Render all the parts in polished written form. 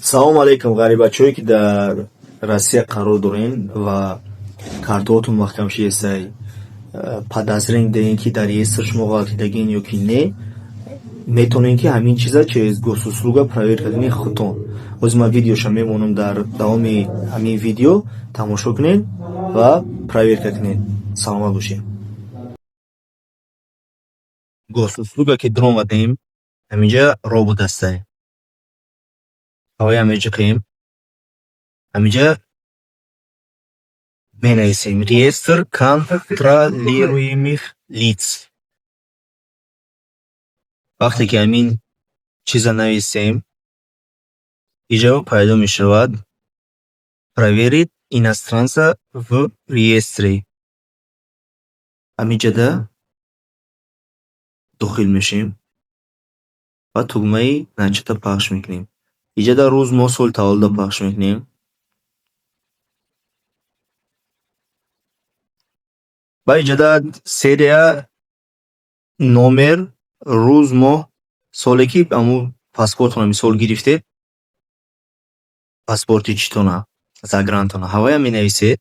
Салому алейкум, ғарибачое, ки дар Россия қарор дорен ва картоотон маҳкам шидесай, подозрение дорен, ки дар реестр шумо ғалтидагин ё ки не, метавонем, ки ҳамин чиза через Госуслуга проверка кунед худтон. Ҳозир ман видеоша мемонам, дар давоми ҳамин видео тамошо кунед ва проверка кунед. Саломат бошед. Госуслуга ки дуромадем, ҳаминҷа робот ҳастай. Ҳавоям меҷиқем. Ҳаминҷа менависем «Реестр контролируемых лиц». Вақте ки ҳамин чиза нависем, иҷо пайдо мешавад «Проверить иностранца в реестре». Ҳаминҷода дохил мешавем ва тугмаи «Начать» а пахш мекунем. Иҷода рӯз, моҳ, соли таваллуда пахш мекунем. Ва иҷода серия, номер, рӯз, моҳ, соле, ки ҳамун паспортро, мисол, гирифтед, паспорти читона, загрантона, ҳавоям менависед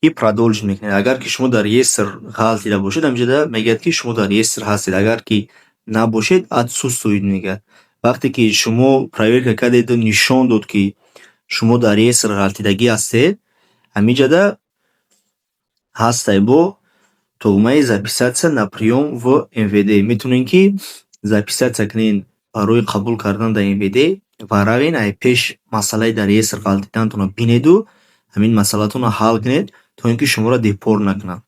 и «Продолжить» мекунед. Агар ки шумо дар реестр ғалтида бошед, ҳаминҷода мегӯяд, ки шумо дар реестр ҳастед. Агар ки набошед, «Отсутствует» мегӯяд. Вақте ки шумо проверка кардеду нишон дод, ки шумо дар реестр ғалтидагӣ ҳастед, ҳаминҷода ҳастай бо тугмаи «Записаться на приём в МВД». Метавонед, ки записаться кунед барои қабул кардан дар МВД ва равен, ай пеш масъалаи дар реестр ғалтиданатонро бинеду ҳамин масъалатонро ҳал кунед, то ин ки шуморо депорт накунанд.